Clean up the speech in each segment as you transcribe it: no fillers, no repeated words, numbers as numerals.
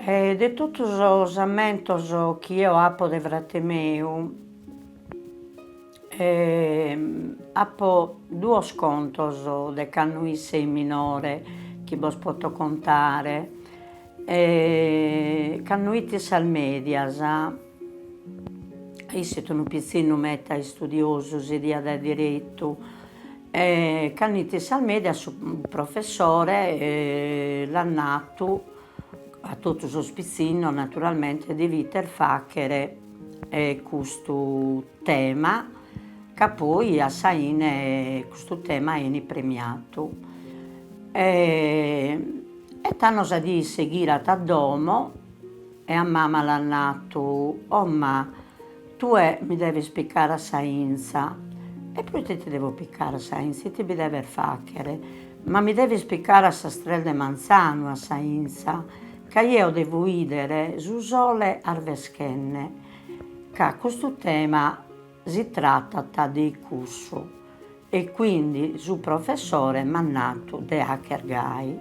E de totu sos ammentos chi eo apo de frate meu, apo duos contos de cando isse 'it minore chi bos poto contare. Cando 'it in sas medias, isse 'it unu pitzinnu meta istudiosu, s'idiat dae deretu, e cando 'it in sas medias su professore l'at natu a totu sos pitzinnos naturalmente devites faghere custu tema ca poi a sa 'ine custu tema 'enit premiatu. E tando sa die isse ghirat a domo e a mama l'at natu, o ma', tue mi deves picare a sa 'inza. E proite ti devo picare a sa 'inza, ite bi deves faghere? Ma mi deves picare a sas tres de manzanu a sa 'inza, ca jeo devo 'idere su sole arveschende, ca custu tema si tratat de cussu e quindi su professore m'at natu de 'acher gai.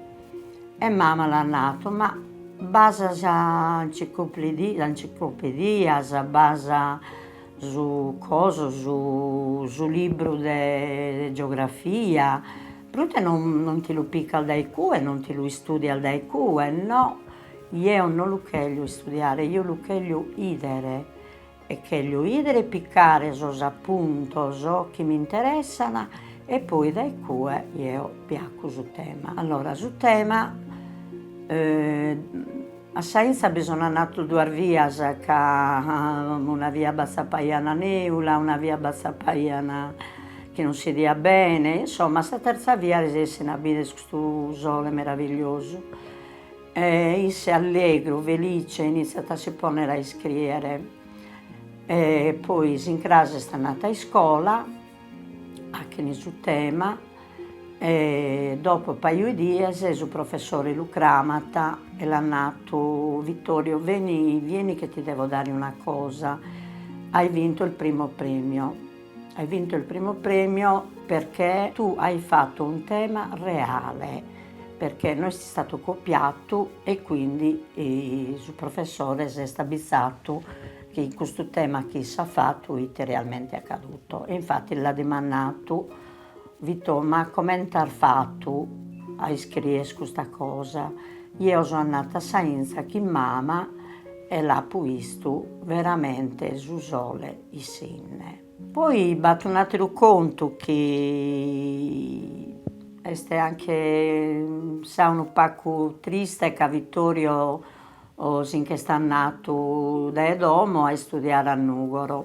E mama l'at natu, ma b'as sa enciclopedias, b'as su coso, su su libru de geografia, proite non non ti lu picas dae cue, non ti lu istudias dae cue, no, jeo non lu cheglio istudiare, jeo lu cheglio 'idere E cheglio 'idere e picare sos apuntos chi m'interessan e poi dae cue jeo bi 'aco su tema. Allora su tema a sa 'inza bi sun andatos duas vias ca una via b'atzapaian neula, una via b'atzapaian chi non s'idiat bene, insomma sa terza via resessin a bider custu sole meravigliosu E isse allegru, felice, iniziat a si ponnere a iscriere. E poi s'incras est andatu a iscola, 'achene su tema, e dopo paju 'e dies su professore lu cramat e l'at natu, Vittorio veni vieni che ti devo dare una cosa, hai vinto il primo premio, hai vinto il primo premio perché tu hai fatto un tema reale perché no est istatu copiatu e quindi su professore s'est abbitzatu chi custu tema chi isse at fatu 'it realmente accaduto e infatti l'at dimandatu, Vittò ma comente as fatu a iscrier custa cosa? Jeo so andatu a sa 'inza chin mama e l'apo 'istu veramente su sole 'essinde. Poi b'at un'ateru contu chi est anche sa unu pacu triste ca Vittorio si nch'est andatu dae domo a istudiare a Nugoro.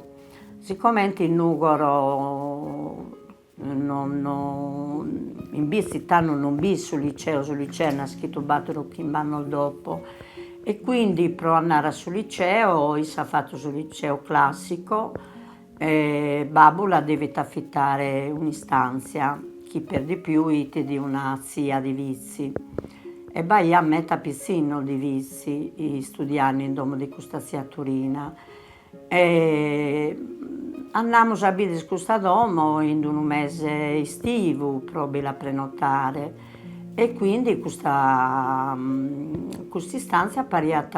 Sicomente in Nugoro non in Bitzi tando non b'it su liceo, su liceo est naschidu bator o chimb'annos dopo e quindi pro andare a su liceo isse at fatu su liceo classico e babbu l'at devidu afitare un'istanzia chi per di più 'it de una tzia de Vitzi e b'aiat meta pitzinnos de Vitzi istudiande in domo de custa tzia Turina E andamus a bider custa domo in unu mese istivu pro bi la prenotare e quindi custa cust'istanzia pariat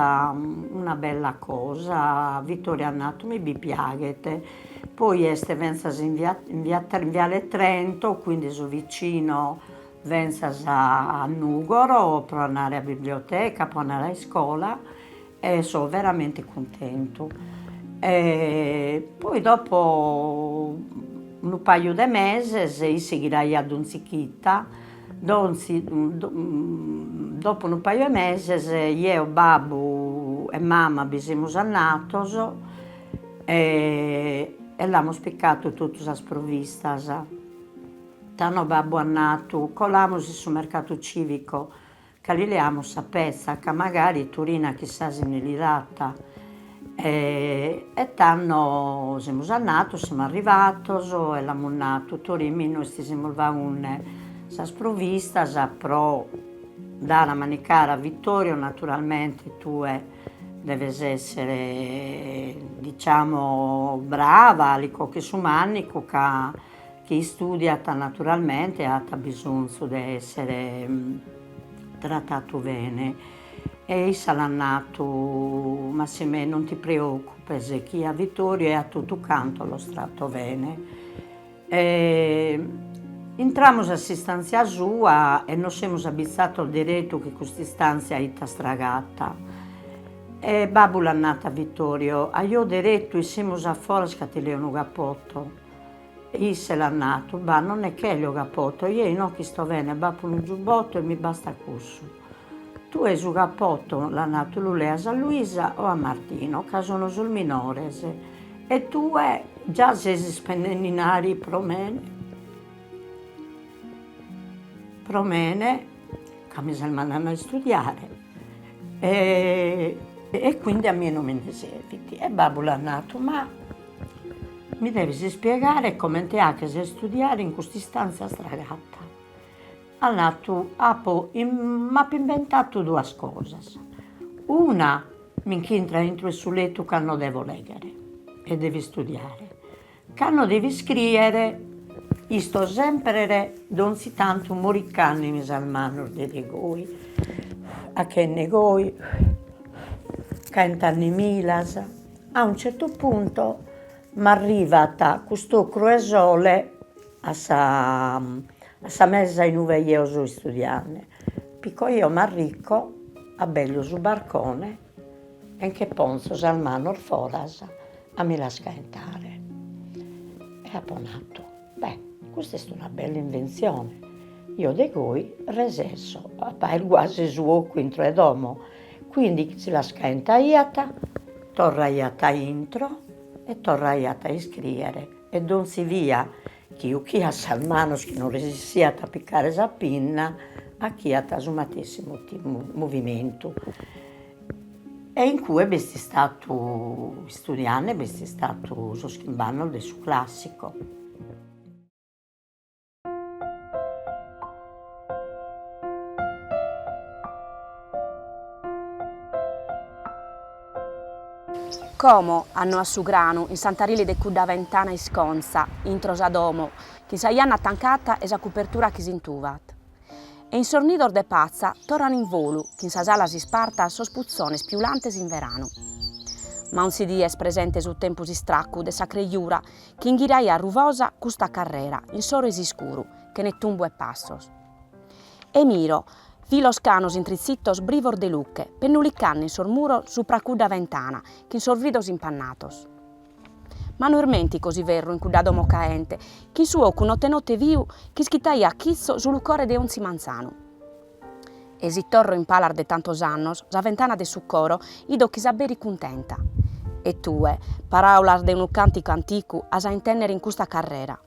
una bella cosa, Vittorio at natu mi bi piaghet, poi est finzas in via in via in viale Trento, quindi so vicino finzas a Nugoro pro andare a biblioteca, pro andare a iscola E so veramente cuntentu. E poi dopo unu paju de meses isse ghiraiat donzi chita, donzi dopo unu paju 'e meses jeo, babbu e mama bi semus andatos e e l'amus picatu totu sas provistas. Tando babbu at natu, colamus in su mercatu civico Ca li leamus sa petza, ca magari Turina chissà si nde li dat. E tando semus andatos, semus arrivados e l'amus natu, Turì, mi nois ti semus faghende sas provistas pro dare a manicare a Vittorio, naturalmente tue deves essere diciamo brava, li coches su manicu ca chi istudiat naturalmente at bisonzu de essere. tratatu bene e issa l'at natu, Massimè non ti preocupes chi a Vittorio e a totu cantos los trato bene. E intramus a s'istantzia sua e nos semus abitzatos deretu chi cust'istantzia 'it astragata. E babbu l'at natu a Vittorio, ajò deretu issimus a foras ca ti leo unu capoto. E isse l'at natu, Bà, non ne cherjo capoto, jeo inoche isto bene, b'apo unu giubbotto e mi bastat cussu. Tue su capoto, l'at natu, lu leas a Luisa o a Martino, ca sono sos minores, e tue già ses ispendende inari pro mene, pro mene, ca mi ses mandende a istudiare, e e quindi a mie non mi nde servit. E babbu l'at natu, ma mi deves ispiegare comente 'aches a istudiare in custa istanzia astragata. At natu, apo m'apo imbentatu duas cosas, una mi nch'intro a intro 'e su letu cando devo lèghere e devo istudiare, cando devo iscrìere isto semper donzi tantu moricandemi sas manos de de goi, 'achende goi, caentandemilas, a un certu punto m'arrivat cust'ocru 'e sole a sa a sa mesa in ue jeo so istudiande, pico jeo m'arrico, abello su barcone e nche ponzo sas manos foras a mi las caentare. E apo natu, beh, custa est una bella inventzione, jeo de goi resesso a b'aer guasi su 'ocu intro 'e domo, quindi si las caentaiat, torraiat a intro e torraiat a iscriere e donzi via chi juchiat sas manos chi non resissiat a picare sa pinna, 'achiat su matessi movimentu. E in cue b'est istatu istudiande, b'est istatu sos chimb'annos de su classico. Como, annoas su granu in s'antarili de cudda ventana iscontza, intro sa domo, chin sa janna tancata e sa cupertura chi s'intuvat. E in sos nidos de paza torran in volu chin sas alas ispartas sos puzones piulantes in veranu. Ma onzi die est presente su tempus istraccu de sa crejura chi inghiriaiat ruvosa custa carrera in s'oru 'e s'iscuru, chene tumbu 'e passos. E miro, filos canos intritzitos brivos de luche, pennulicanne in sos muros supra cudda ventana, chin sos vridos impannatos. Ma no irmentico s'iverru in cudda domo caente, chin su 'ocu note note viu ch'ischitaiat chitzo su lucore de onzi manzanu. E si torro in palas de tantos annos, sa ventana de su coro, 'ido chi s'aberit cuntenta. E tue, paraulas de unu canticu anticu as a intennere in custa carrera.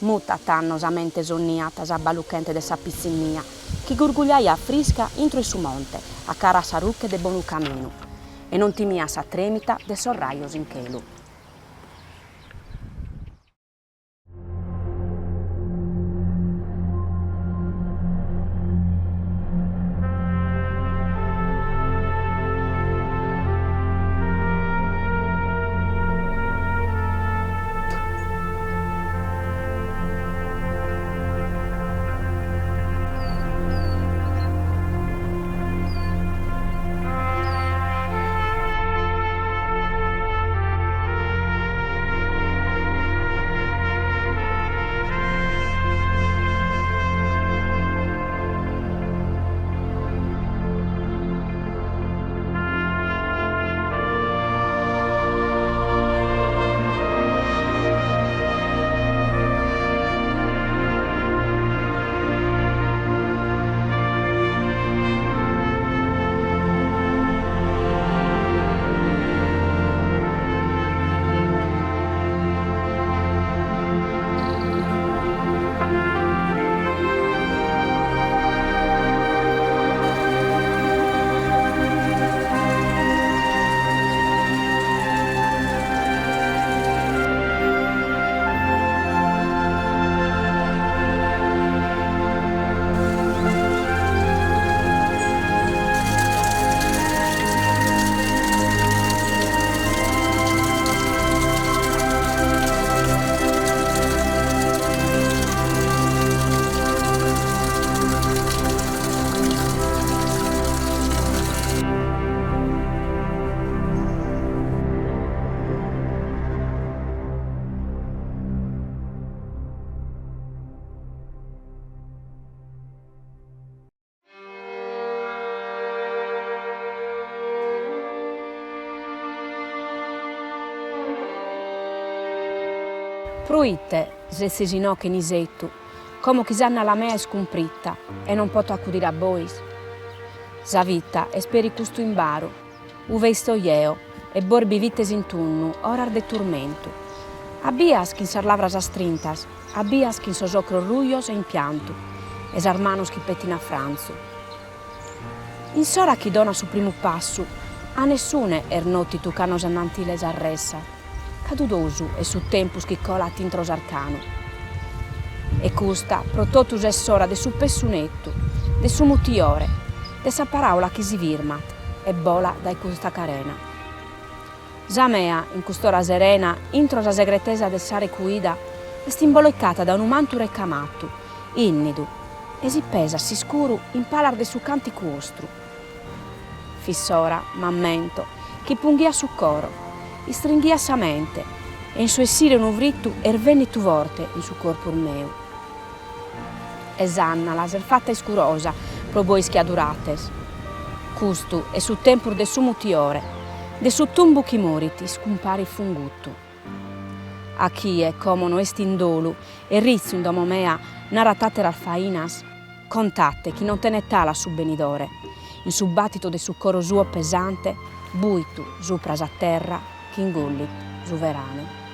Muta tanno sa mente sonniat s'abba luchente de sa pitzinnia, chi gurgugliaiat frisca intro 'e su monte, a cara a sa ruche de bonu caminu, e non timiat sa tremita de sos rajos in chelu. Pruite sezis inoche in isettu, como chi s'àndala mea est cumprita e non poto acudire a bois? Sa vita est peri custu imbaru, uve isto jeo e bois bi vites in tunnu oras de turmentu, a bias chin sas lavras astrintas, a bias chin sos ocros rujos e in piantu e sas manos chi petin afranzu. In s'ora chi donat su primu passu, a nessune est notitu cando s'andantile s'arressat, ca dudosu est su tempus chi colat intro s'arcanu. E custa pro totus est s'ora de su pessu nettu, de su mutiore, de sa paraula chi si firmat e bolat dae custa carena. Sa mea, in cust'ora serena, intro sa segretesa de sa recuida, est imbolicata dae unu mantu recamatu, ìnnidu, e si pesat s'iscuru in palas de su cànticu 'ostru. Fit s'ora, m'ammento, chi punghiat su coro, istringhiat sa mente, e in su 'essire unu fritu est vènnitu forte in su corpus meu. E s'àndala s'est fata iscurosa pro bois chi adurates. Custu est su tempus de su mutiore, de su tumbu chi morit, iscumparit fungutu. A chie como no est in dolu e ritzu in domo mea narat àteras fainas, contate chi non tenet alas su benidore, in su bàtitu de su coro suo pesante, buitu supra sa terra chi ingollit su veranu.